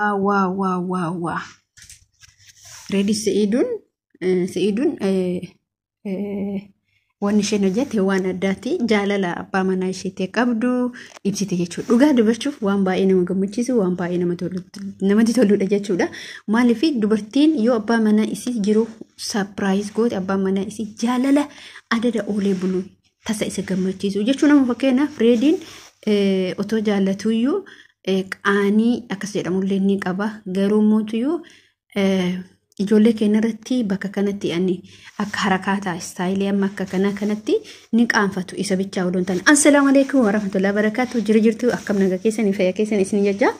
Waa waa waa waa. Reedi Se'iiduun Se'iiduun wanni isheen hojjette waan addaati. Jaalala abbaa manaa isheetii qabdu ibsite jechuudha. Dhugaa dubbachuuf waan baay'ee nama gammachiisu, waan baay'ee namatti toludha jechuudha. Maaliif dubartiin yoo abbaa manaa isii jiru surprise goote, abbaa manaa isii jaalala adada oolee bulu tasa isa gammachiisu jechuun, nama fakkeenyaaf Reediin otoo jaallatuyyuu qaanii akkas jedhamullee ni qaba. Garuu mootuyyuu ijoollee keenya irratti bakka kanatti ani akka harakaataa istaayilii amma akka kanaa kanatti ni qaanfatu isa bichaa odoon taane. Assalaamu alaikum warahmatullahi wabarakatuh. Jiru jirtu, akkam nagaa keessanii, fayyaa keessan isin jajjaa.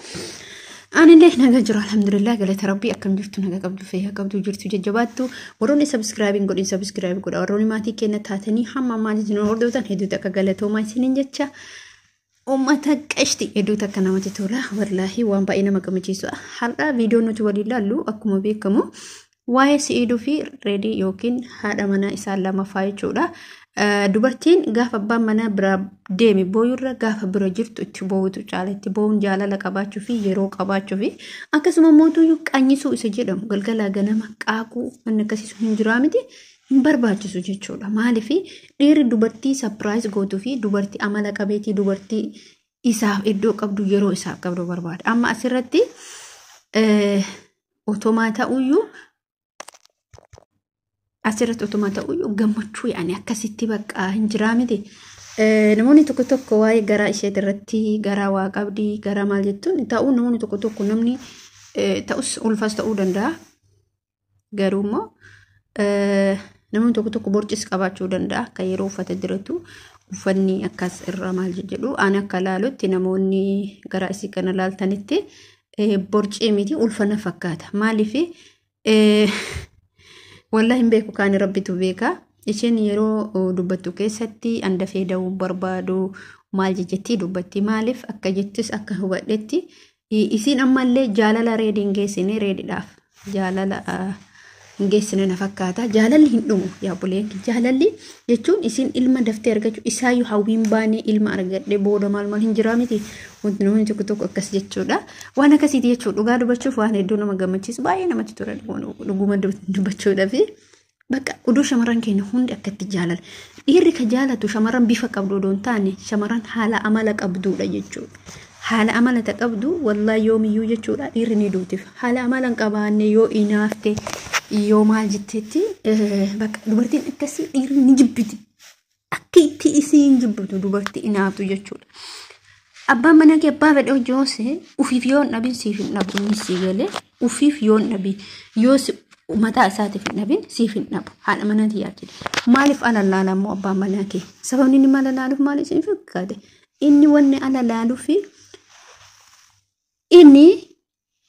Anillee nagaa jiru, alhamdulillah, galata Rabbii. Akkam jirtu, nagaa qabdu, fayyaa qabdu, jirtu, jajjabaattu? Warroonni subscribe godhin subscribe godha. Warroonni maatii keenya taatanii hamma ammaa isin hordoftan hedduutu akka galatoomaa isiniin jecha. Uummata qashti, hedduutu akka namatti tola. Wallaahi waan baay'ee nama gammachiisu. Har'a viidiyoo nuti waliin ilaallu akkuma beekamu waa'ee Si'iduu fi Reedii yookiin haadha manaa isaa lamaffaa jechuudha. Dubartiin gaafa abbaan manaa bira deeme booyurra gaafa bira jirtu itti boo'utu caala. Itti boo'uun jaalala qabaachuu fi yeroo qabaachuu fi akkasuma mootuyyuu qanyisuu isa jedhamu, galgalaa ganama qaaquu inni akkasiisu hin jiraa miti, hin barbaachisu jechuudha. Maaliif dhiirri dubartii surprise gootuu fi dubartii amala qabeetii, dubartii isaaf iddoo qabdu, yeroo isaaf qabdu barbaada. Amma asirratti otomaa ta'uyyuu, asirratti otomaa ta'uyyuu gammachuu yaani akkasitti bakka hin jiraa miti. Namoonni tokko tokko waa'ee garaa ishee irratti garaa waa qabdi, garaa maal jettuun ta'uu, namoonni tokko tokko namni ta'us ulfas ta'uu danda'a. Garuu immoo namoonni tokko tokko borcis qabaachuu danda'a. Akka yeroo uffata diratu uffanni akkas irraa maal jedhu, ani akka laalutti namoonni garaa isii kana laaltanitti borcii miti, ulfana fakkaata. Maaliif wallaahi hin beeku, kaan Rabbitu beeka. Isheen yeroo dubbattu keessatti andafee da'uu barbaadu maal jettii dubbatti. Maaliif akka jettus akka hubadhetti isiin ammallee jaalala Reedii hin geessine, Reediidhaaf jaalala hin geessine na fakkaata. Jaalalli hin dhumu yaa buleen. Jaalalli jechuun isiin ilma daftee argachuu isaayyuu hawwiin baanee ilma argadhe booda maal maal hin jiraa miti. Wanti namoonni tokko tokko akkas jechuudha. Waan akkasiiti jechuudha. Dhugaa dubbachuuf waan hedduu nama gammachiisu, baay'ee namatti tola dhuguma dubbachuudhaafi. Bakka oduu shamarran keenya hundi akkatti jaalala. Dhiirri ka jaalatu shamarran bifa qabdu odoo hin taane shamarran haala amala qabduudha jechuudha. Haala amala ta qabdu wallaahi yoomiyyuu jechuudha dhiirri ni duutiif. Haala amala hin qabaanne yoo inaafte, yoo maal jetteetti, bakka dubartiin akkasii dhiirri ni jibbiti. Akka itti isiin jibbitu dubartii inaaftu jechuudha. Abbaan manaa kee abbaa fedhe hojii hoosee ufiif yoo hin dhabin siif hin dhabu, inni sii galee ufiif yoo hin dhabin, yoo mataa isaatiif hin dhabin siif hin dhabu. Haadha manaatii yaadde. Maaliif ala laala immoo abbaan manaa kee? Sababni inni maala laaluuf maal isin fakkaate? Inni wanni ala laaluufi inni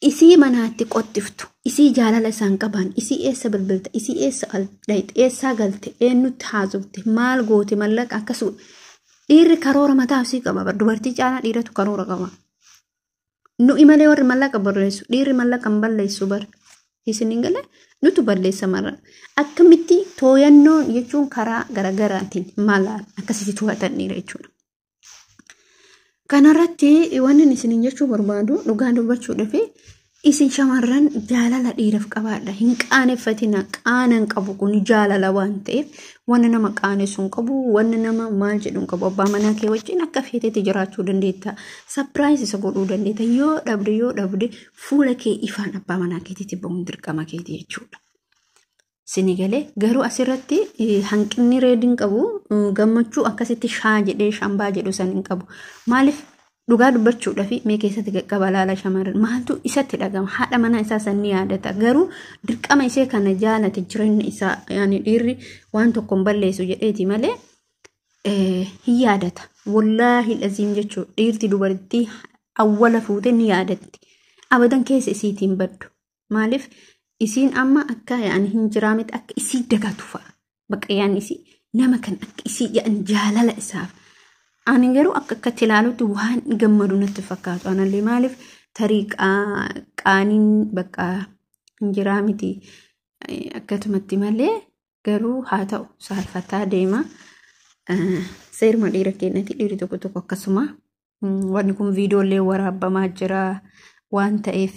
isii manaatti qottiftu, isii jaalala isaan qaban, isii eessa bilbilta, isii eessa dhayxe, eessaa galte, eenyutti haasofte, maal goote, mallaqa akkasuma. Dhiirri karoora mataa isii qaba. Dubartii caalaa dhiiratu karoora qaba. Nuyi malee warri mallaqa balleessu, dhiirri mallaqa hin balleessu bara. Isin hin galee, nutu balleessa marra. Akkamitti tooyannoon jechuun karaa garaagaraatiin malaan akkasitti to'atan dhiira jechuudha. Kanarratti wanni isin jechuu barbaadu, dhugaa dubbachuudhaaf isin shamarran jaalala dhiiraaf qabaadha. Hin qaaneffatina, qaana hin qabu, kun jaalala waan ta'eef wanni nama qaanessu hin qabu, wanni nama maal jedhu hin qabu. Abbaa manaa kee wajjin akka feetetti jiraachuu dandeetta. Surprise isa godhuu dandeetta. Yoo dhabde fuula kee ifaan abbaa manaa keetiitti bahuun dirqama keeti jechuudha. Sini galee, garuu asirratti hanqinni Reediin qabu gammachuu akkasitti shaa jedhee shambaa jedhu san hin qabu. Maaliif dhugaa dubbachuudhaaf mee keessatti qaqqaba laala, shamarran maaltu isatti dhagama? Haadha manaa isaa san ni yaadata, garuu dirqama ishee kana jaalate jireenya isaa yaani dhiirri waan tokko hin balleessu jedheeti malee hin yaadata. Wallaahi laziim jechuudha, dhiirti dubartii awwala fuute ni yaadatti. Abadan keessa isiitiin baddu. Maaliif isiin amma akka yaani hin jiraamiti, akka isii dagatu fa'a. Bakka yaani isii nama kan akka isii yaani jaalala isaaf. Ani garuu akka akkatti ilaalutti waan gammadu natti fakkaatu. Anallee maaliif tarii qaaniin bakka hin jiraamiti akkasumatti malee, garuu haa ta'u saalfataa deema. Seeruma dhiira keenyatti dhiirri tokko tokko akkasuma. Wanni kun viidiyoolee waraabbamaa jira. waan ta'eef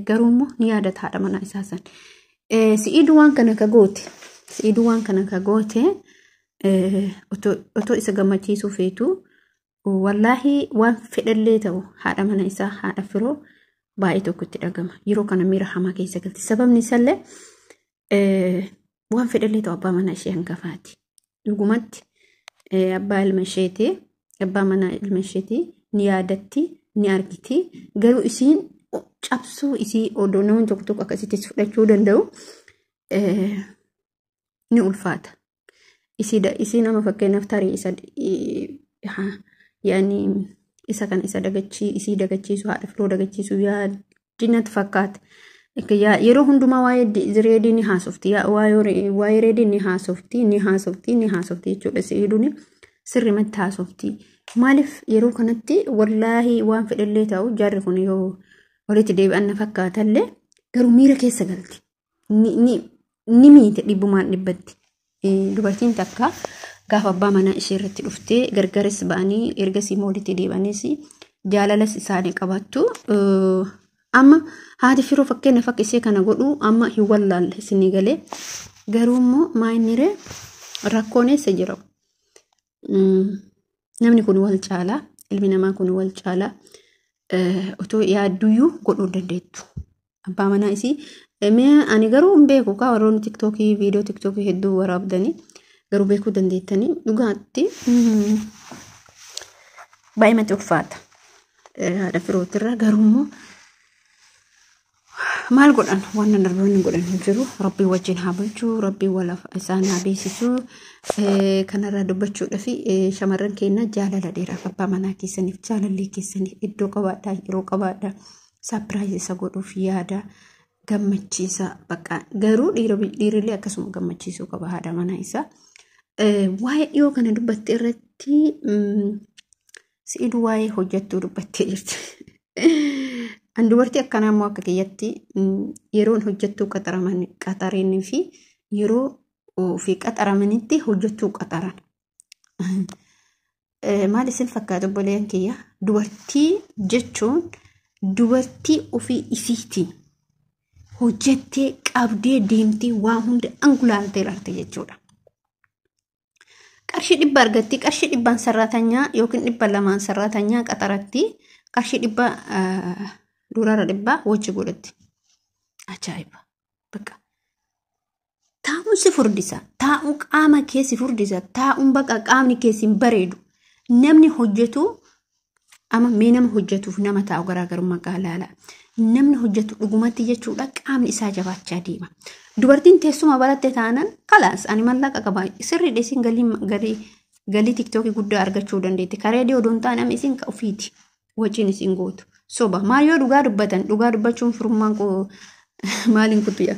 garuu immoo ni yaadata haadha manaa isaa san. Si'iiduu waan kana ka goote si'iiduu waan kana ka goote otoo isa gammachiisuu feetu wallaahi waan fedhallee ta'u haadha mana isaa haadha firoo baay'ee tokko itti dhagama. Yeroo kana miira hamaa keessa galti. Sababni isaallee waan fedhallee ta'u abbaa mana ishee hangafaati. Dhugumatti abbaa ilma isheeti abbaa mana ilma isheeti ni yaadatti ni argiti. Garuu isiin cabsuu isii odoo namni tokko tokko akkasittis fudhachuu danda'u ni ulfaata. Isii nama fakkeenyaaf tarii isa yaani isa kan isa dagachii isii dagachiisu haadha firoo dagachiisu yaadinatti fakkaata. Yeroo hundumaa waa'ee reedii ni haasofti. Waa'ee reedii ni haasofti ni haasofti ni haasofti jechuudha. Si'iiduun sirrimatti haasofti. Maaliif yeroo kanatti wallaahi waan fedhallee ta'u jaarri kun yoo walitti deebi'an na fakkaatallee garuu miira keessa galti. Ni miite dhibbumaan dhibbatti. Dubartiin takka gaafa abbaa manaa ishee irratti dhuftee gargaris ba'anii ergasii immoo walitti deebi'anis jaalalas isaanii qabaattu. Amma haati firoo fakkeenyaaf akka ishee kana godhu amma hin wallaalle isinii galee garuu immoo maayiniree rakkoon eessa jira? Namni kun wal caalaa ilmi namaa kun wal caalaa otoo yaadduyyuu godhuu dandeettu. Abbaa manaa isii mee ani garuu hin beeku kaa warroonni tiktookii viidiyoo tiktookii hedduu waraabdanii garuu beekuu dandeettanii dhugaatti baay'ee ulfaata. Haadha firootirra garuu immoo maal godhan waan darboonni godhan hin jiru. Rabbii wajjin haa bulchuu, rabbii wal isaan haa beeksisuu. Kanarraa dubbachuudhaa fi shamarran keenya jaalala dheeraaf abbaa manaa keessaniif jaalallee keessaniif iddoo qabaadhaa yeroo qabaadhaa saapiraayizii isa godhuuf yaada gammachiisa bakka garuu dhiirillee akkasuma gammachiisuu qaba haadha manaa isaa. Waa'ee dhiyoo kana dubbatte irratti si'iduu waa'ee hojjettuu dubbattee jirti. An dubartii akkanaa immoo akka kiyyatti yeroon hojjettuu qaxaranii fi yeroo ofii qaxaramanitti hojjettuu qaxaran. Maal isin fakkaata obboleeyyan kiyya? Dubartii jechuun dubartii ofii isiitiin hojjettee qabdee deemtee waa hunda angulaaltee ilaalte jechuudha. Qarshii 100 argatti qarshii 100 sarraatanyaa yookiin 200 sarraatanyaa qaxaratti qarshii 100 duraara 100 wajji godhatti. Ajaa'iba! Bakka taa'uun si furdisa. Taa'uun qaama kee si furdisa. Taa'uun bakka qaamni kee si hin bareedu. Namni hojjetu amma mee nama hojjetuuf nama taa'u garaagarummaa qaalaala. Namni hojjetu dhugumatti jechuudha qaamni isaa jabaachaa deema. Dubartiin teessuma baratte taanaan kalaas ani mallaqa qaba. Sirriidha isin galii tiktookii guddaa argachuu dandeetti. Karee dhiyoo odoon taane amma isin ofiiti wajjin isin gootu. Soba maal yoo dhugaa dubbatan dhugaa dubbachuun firummaan koo maaliin kuttuya.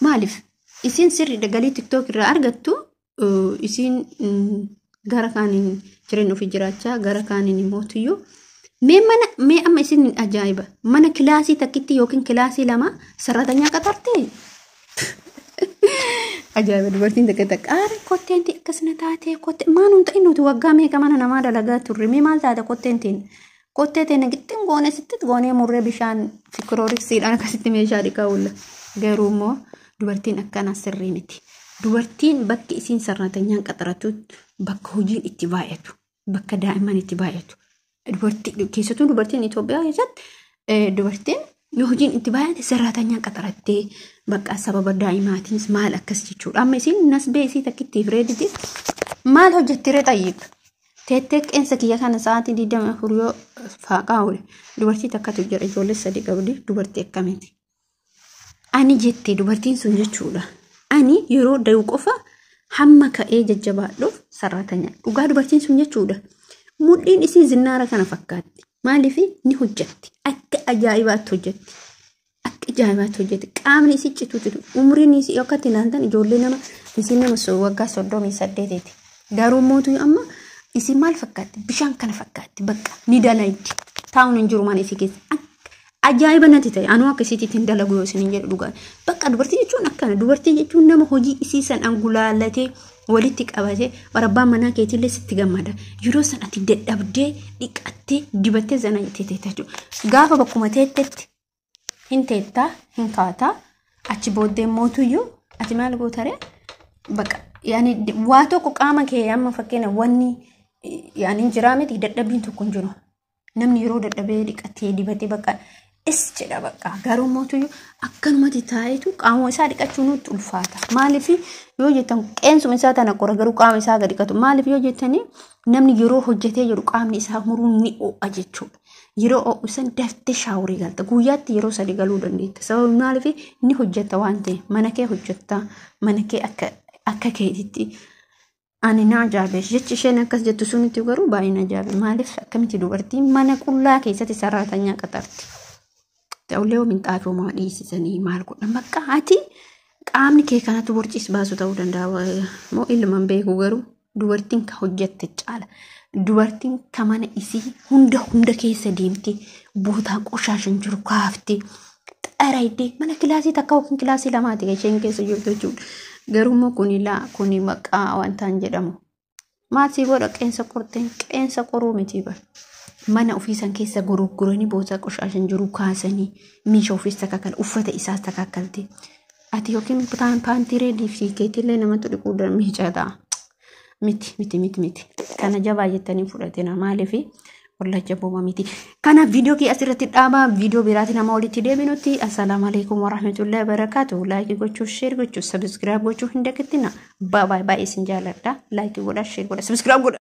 Maaliif isin sirriidha galii tiktook irraa argattu isin gara kaaniin jireenya ofii jiraachaa gara kaaniin immoo tuyyuu mee mana mee amma isin ajaa'iba mana kilaasii takkitti yookiin kilaasii 2 sarratanyaa qaxarte. Ajaa'iba dubartiin takka takka aara kotteenti akkasina taatee kottee maanuun ta'in nuti waggaa meeqa mana namaa dalagaa turre mee maal taate kotteentiin kottee teena gixxin goone sitti goonee murree bishaan fikrooriksiidhaan akkasitti meeshaa dhiqaa oolla. Garuu immoo dubartiin akkanaa sirrii miti. Dubartiin bakki isiin sarratanyaan qaxaratu bakka hojiin itti baay'atu bakka daa'imman itti baay'atu. Dubartii keessattuu dubartiin Itoophiyaa keessatti dubartiin yoo hojiin itti baay'ate sarratanyaan qaxarattee bakka sababa daa'imaatiinis maal akkas jechuudha. Amma isiin nasbee isii takkittiif reediti maal hojjettiree xayyiib. Teettee qeensa kiyya kana sa'aatii 24 yoo faaqaa oole dubartii takkatu jira ijoollee 3 qabdi dubartii akkamiiti. Ani jettee dubartiin sun jechuudha. Ani yeroo da'u qofa hamma ka'ee jajjabaadhuuf sarratanya. Dhugaa dubartiin sun jechuudha. Mudhiin isii zinnaara kana fakkaatti. Maaliif ni hojjetti. Akka ajaa'ibaatti hojjetti. Akka ajaa'ibaatti hojjetti. Qaamni isii cituutu umriin isii akka itti ilaaltan ijoollee nama isiin nama waggaa 38ti. Garuu mootuu amma isii maal fakkaatti? Bishaan kana fakkaatti. Bakka ni dalaydi. Taa'uun hin jiru mana isii keessa. Ajaa'iba natti ta'e. Anuu akka isiitti hin dalagu yoo isin hin jedhu dhugaa. Bakka dubartii jechuun akkana. Dubartii jechuun nama hojii isii san angulaalatee Walitti qabatee abbaan manaa keetillee sitti gammada. Yeroo san ati dadhabdee dhiqattee dibattee zana jettee teetta jechuudha. Gaafa bakkuma teettetti hin teettaa hin kaataa achi booddee mootuyyuu ati maal gootaree bakka yaani waa tokko qaama kee amma fakkeenya wanni yaani hin jiraa miti dadhabbiin tokko hin jiru. Namni yeroo dadhabee dhiqatee dibatee bakka is jedha bakka garuu mootuyyuu akkanumatti taa'eetu qaama isaa dhiqachuu nutti ulfaata. Maaliif yoo jettan qeensuma isaa tana qora garuu qaama isaa gadi dhiqatu. Maaliif yoo jettanii namni yeroo hojjetee jiru qaamni isaa muruun ni ho'a jechuudha. Yeroo ho'u san daftee shaaworii galta. Guyyaatti yeroo sadi galuu dandeetta. Sababni maaliif ni hojjetta waan ta'eef mana kee hojjetta mana kee akka keetitti. Ani na ajaa'ibe jechi isheen akkas jettu sunitti garuu baay'ee na ajaa'ibe. Maaliif akkamitti dubartiin mana qullaa keessatti saraatanyaa qaxarti. Ta'ullee minxaafii homaa dhiisisanii maal godhan bakka ati qaamni kee kanatti borciis baasu ta'uu danda'a. Moo ilmaan beeku garuu dubartiin ka hojjette caala. Dubartiin ka mana isii hunda hunda keessa deemti bootaa qoshaashan jiru kaafti. Xaraydee mana kilaasii takka yookiin kilaasii lamaati kan isheen keessa jirtu jechuudha. Garuu immoo kuni laa kuni maqaa wanta hin jedhamu. Maatii godha qeensa qorteen qeensa qoruu miti bara. Mana ofiisan keessa gurguranii bootaa qoshaashan jiru kaasanii meeshaa ofiis takkaakal uffata isaas takkaakalte. Ati yookiin paantii reedii fi keetillee namatti dhiquu miicaa ta'a. Miti miti miti miti. Kana jabaa jettanii fudhatina maaliif wallah jabooma miti. Kanaaf viidiyoo kee asirratti dhaabaa viidiyoo biraatiin nama walitti deebinutti assalaamu alaikum warahmatullahi wabarakaatu. Laayikii gochuu, sheer gochuu, sabiskiraayib gochuu hin dagatina. Baay'ee baay'ee isin jaalladha. Laayikii godhaa, sheer godhaa, sabiskiraayib godhaa.